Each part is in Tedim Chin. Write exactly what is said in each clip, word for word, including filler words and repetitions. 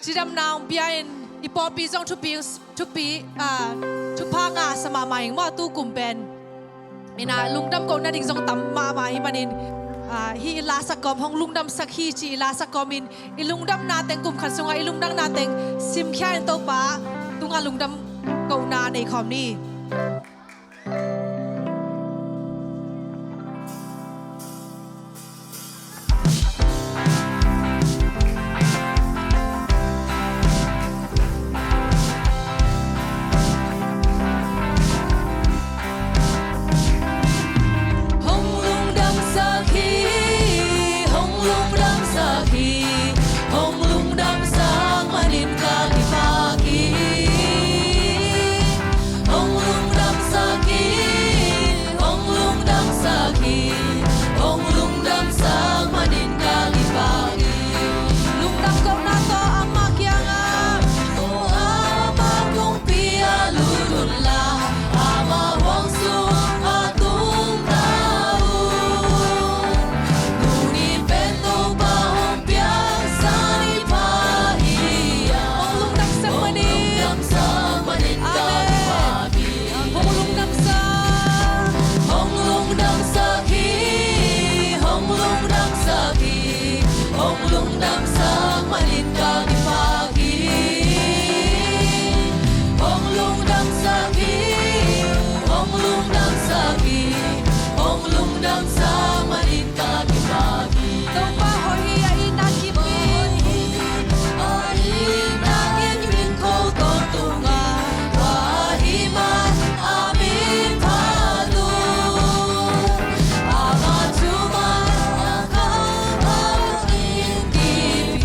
Cidamna hong pia-in i pawlpi zong thupi, thupi, ah, thupha ngah sa mahmah ing maw, tu kum pen. Ina, lungdam kohna ding zong tam mahmah hi manin, ah, hih i lasak kawm, hong lungdamsak hi ci i lasak kawmin, i lungdamna teng kum khat sungah i lungdamna teng simkhia-in Topa tungah lungdam kohna nei khawm ni. Hong lungdamsak hi, hong lungdamsak hi, hong lungdamsak manin ka kipak hi. Hong lungdamsak hi, hong lungdamsak hi, hong lungdamsak manin ka kipak hi. Lungdam kohna tawh amah kiangah, o amah kongpi ah lut un la, amah huang sungah tung ta un. Tuni pen Topa hong piaksa ni pha hi a. Hong lungdamsak manin. Hong lungdamsak manin ka kipak hi. Amen. Hong lungdamsak. Hong lungdamsak hi, hong lungdamsak hi, hong lungdamsak manin ka kipak hi. Hong lungdamsak hi, hong lungdamsak hi, hong lungdamsak manin ka kipak hi. Topa hoih hi, a itna kim in. A itna kim in ko tawntungah, tua ahih man a min phat uh. Amah thuman a kah a in kim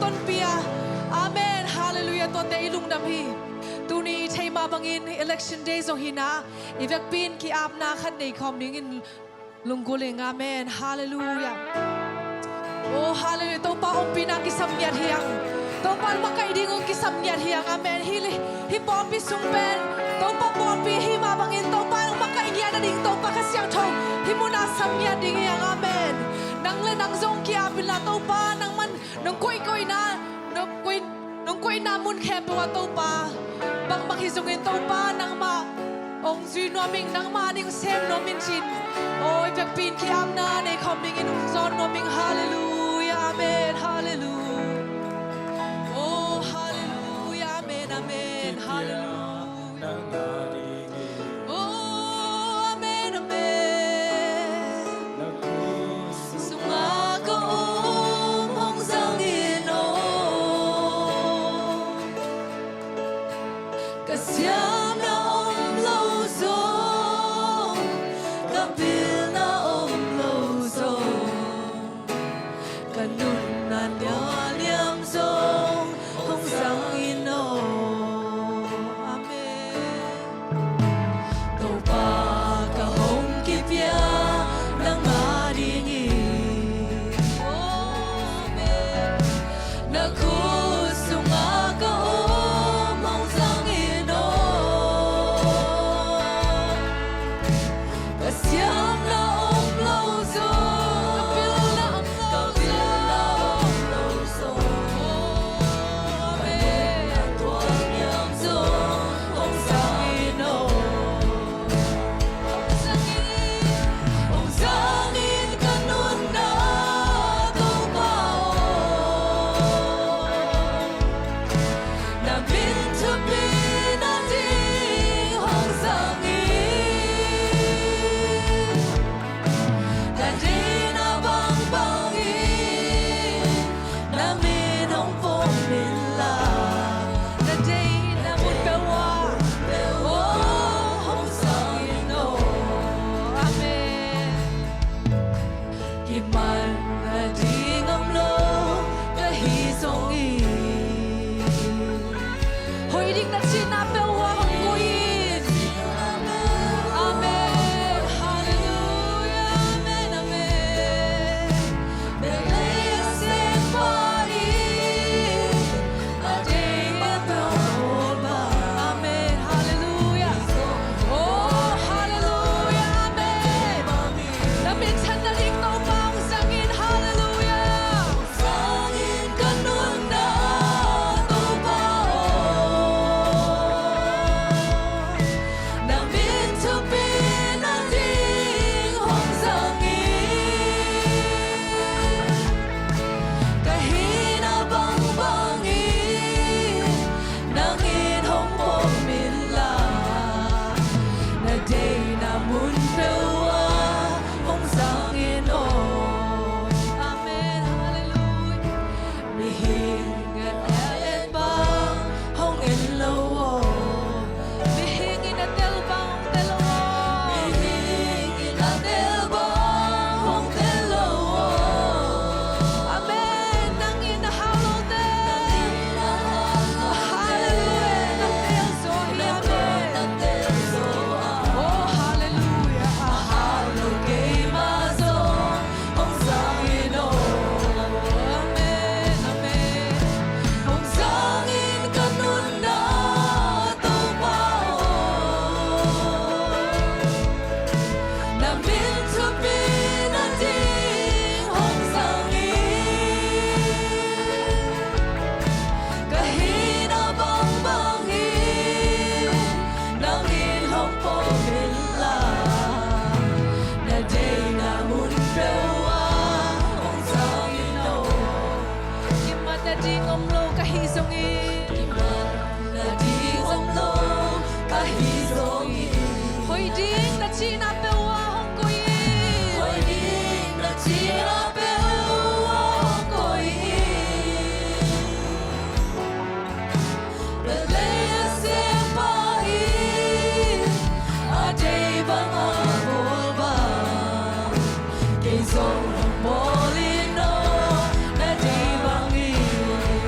tonpih a. Amen. Halleluiah. Tuate i lungdam hi. Tuni i theih mah bangin election day zong hi na, i vekpi in ki-apna khat nei khawm dingin lunggulh ing. Amen. Halleluiah. Oh, halleluiah. Topa ompihna kisam ngiat hi hang. Topa makaih ding uh kisam ngiat hi hang. Amen. Hih, hih pawlpi sung pen Topa pawlpi hi mah bangin Topa nang makaih ngiat nading Topa Kha Siangtho hih munah sam ngiat ding hi hang. Amen. Nang le nang zong ki-ap inla Topa nangman nong koihkoihna, nong koih, nong koihna mun khempeuh ah Topa, bangbang hi zongin Topa nangmah hong zui nuam ing, nangmah ding sem nuam in cin. Aw, i vekpi in ki-apna nei khawm dingin hong zawn nuam ing. Halleluiah. Amen. Halleluiah. Oh, halleluiah. Amen. Amen. Halleluiah. Oh, amen, amen. Sungah ka om hong zang in aw. Ka siamna om lo zong, ka pilna om lo zong, ka nunna nuam zong hong zang in aw. Amen. Topa ka hong kipia nang a ding hi. Amen. Na khut sungah ka om hong zang in aw. Ka siamna om lo zong, ka pilna om lo zong. Amen. Ka tuam niam zong hong zang in aw. Hong zang in, hong zang in ka nunna Topa aw. Na min thupi nading hong zang in. Ka deihna bangbang in na min hong pom inla. Na deihna mun peuh ah, oh, hong zang in aw. Amen. Kiman nading om lo ka hi zongin, hoih ding na cihna peuh ah hong koih in. Amen. Halleluiah. Amen. Amen. Amen. Halleluiah. Oh, halleluiah. Amen. Na minthanna ding Topa hong zang in. Halleluiah. Zang in ka nunna Topa aw. Na min thupi nading hong zang in. Ka hihna bangbang in nang in hong pom inla. Na deihna mun peuh ah hong zang in aw. Amen. Halleluiah. Mihing in a tel bang hong en lo aw. Mihing in a tel bang hong tel lo aw. Mihing in a tel bang hong tel lo aw. Amen. Nang in a hau lote. Halleluiah. Na tel zaw hi. Amen. Oh, halleluiah. A hau lo keimah zong hong zang in aw. Amen, amen. Hong zang in ka nunna Topa aw. Na min thupi nading hong zang in. Ka hihna bangbang in nang in hong pom inla. Na deihna mun peuh ah hong zang in aw. Kimat nading om lo ka hi zongin. Kimat nading om lo ka hi zongin. Hoih ding na cihna peuh ah hong koih in. Hoih ding na cihna peuh ah hong koih in. Bethlehem a sempa in, a deih bang a bawl bang, kei zong hong bawl in aw, na deih bangin.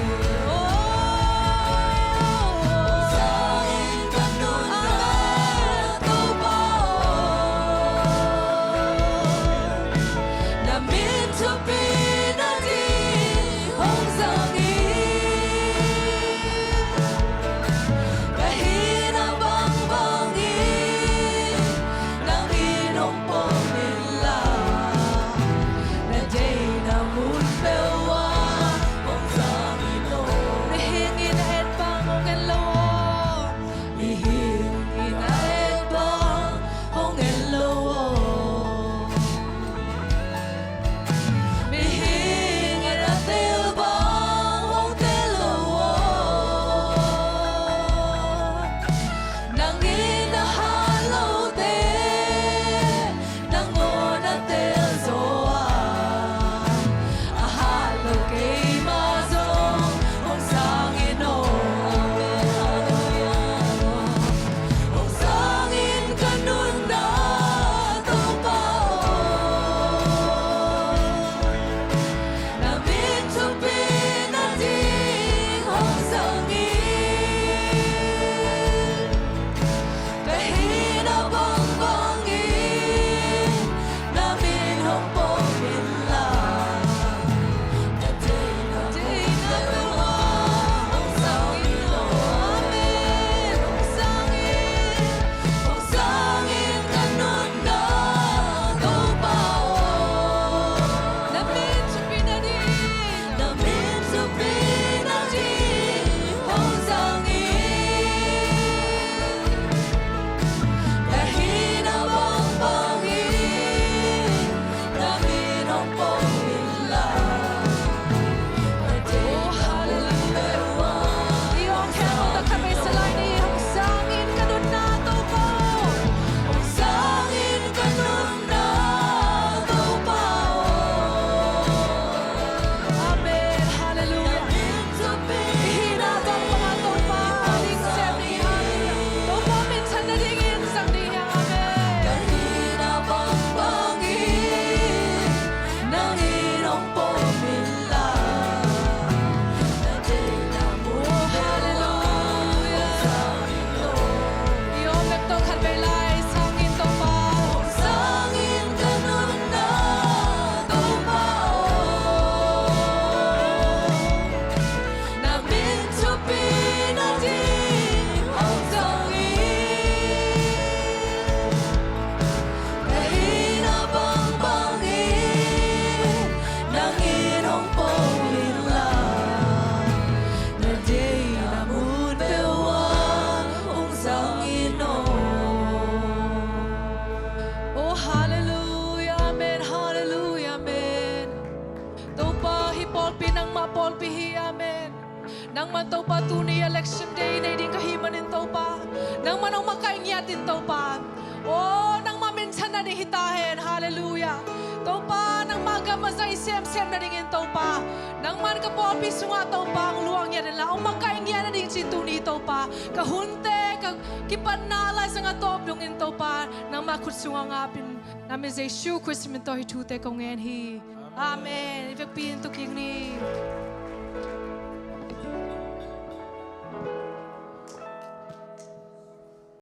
Nangman Topa tuni election day nei ding ka hih manin Topa, nangman hong makaih ngiat in Topa. Aw, nangmah minthan nading hi ta hen. Halleluiah. Topa, nangmah gam a zai semsem nadingin Topa, nangman ka pawlpi sungah Topa hong luah ngiat inla hong makaih ngiat nading cih tuni Topa, ka hunte, ka kipatna laizang a tawp dongin Topa, nangmah khut sungah ngap in, na min Jesu Khrist min tawh hih thute kong ngen hi. Amen. I vekpi in tu kik ni.